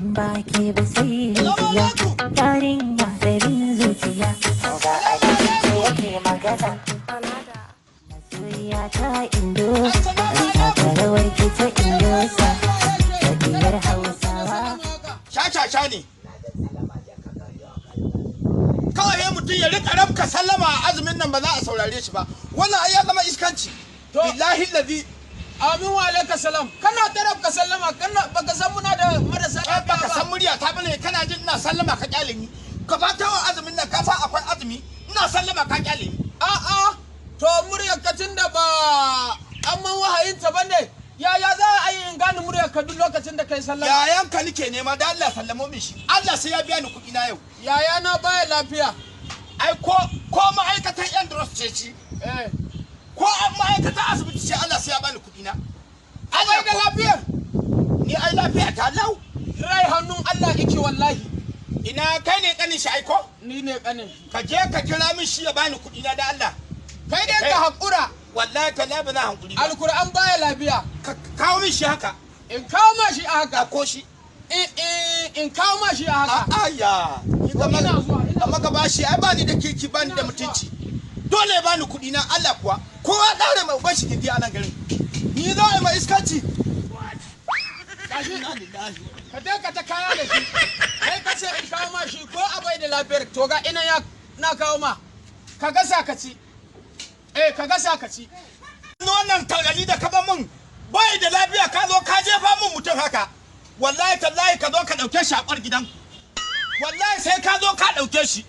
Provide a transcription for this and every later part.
Ba ke ba sai rijiya, yarinya rabin zuciya. Ga abin yake magana. Masoyiya ta Indo, taka rawar ki ta Indo sa, tafiyar Hausawa. Sha-sha-sha ne kawai ya mutum ya rika rabka sallama a azumin nan, ba za a saurare shi ba. Wannan ai ya zama iskanci. Billahi lazi. Amin wa alaika salam. Kana ta rabka sallama, kana baka san muna da marasa Ai lafiya baka ba. san murya ta bane. Kana jin ina sallama ka kyale ni. Ka fata wa azumin nan, ka san akwai azumi, ina sallama ka kyale ni. A'a, to muryar ka tunda ba amman wahayin ta bane. Yaya za a yi in gane muryar ka duk lokacin da kai sallama? Yayan ka nike nema, da Allah sallamo min shi. Allah sai ya biya ni kuɗi na yau. Yaya na baya lafiya. Ai ko ma'aikatan yan drugs ce shi ko ma'aikatan asibiti ce, Allah sai ya bani kuɗi na. Ai da lafiyar. Ni ai lafiya ta lau. Rai hannun Allah yake wallahi. Ina kai ne kanin shi aiko? Ni ne kanin. Ka je ka kira min shi ya bani kuɗi na, da Allah. Kai dai ka haƙura. Wallahi ta ba na hankuri ba. Alkur'an baya lafiya. Ka kawo min shi haka. In kawo ma shi a haka. Ko shi. In kawo ma shi a haka. Aya ni Ina zuwa, ina gama gaba shi ai bani da kirki, bani da mutunci. Dole ya bani kuɗi na, Allah kuwa. Kowa daure mai uban shi gindi a nan garin. Ni za a yi mai iskanci. Tashi. Ka je ka ta kaya da shi. Kai ka ce in kawo ma shi ko a bai da lafiyar, to ga ina ya na kawo ma. Ka gasa ka ci. Eh, ka gasa ka ci. Wannan taurari da ka ba mun bai da lafiya, ka zo ka jefa mun mutum haka. Wallahi tallahi ka zo ka ɗauke shi a ƙwar gidan. Wallahi sai ka zo ka ɗauke shi.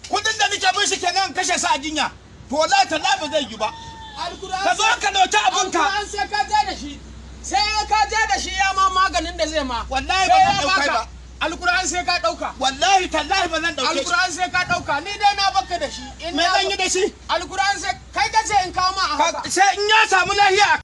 Kudin da nake bin shi kenan kashe sa a jinya. To wallahi tallahi ba zai yi ba. Alkur'an. Ka zo ka ɗauki abinka. Alkur'an sai ka je da shi. Sai ka je da shi ya ma maganin da zai ma. Wallahi ba Sai zan ya ɗaukai baka. ba. Alkur'an sai ka ɗauka. Wallahi tallahi ba zan ɗauke shi. Alkur'an sai ka ɗauka. Ni dai na baka da shi. In Me na zan yi da shi? Alkur'an sai kai ka ce in kawo ma a haka. Sai in ya samu lahiya.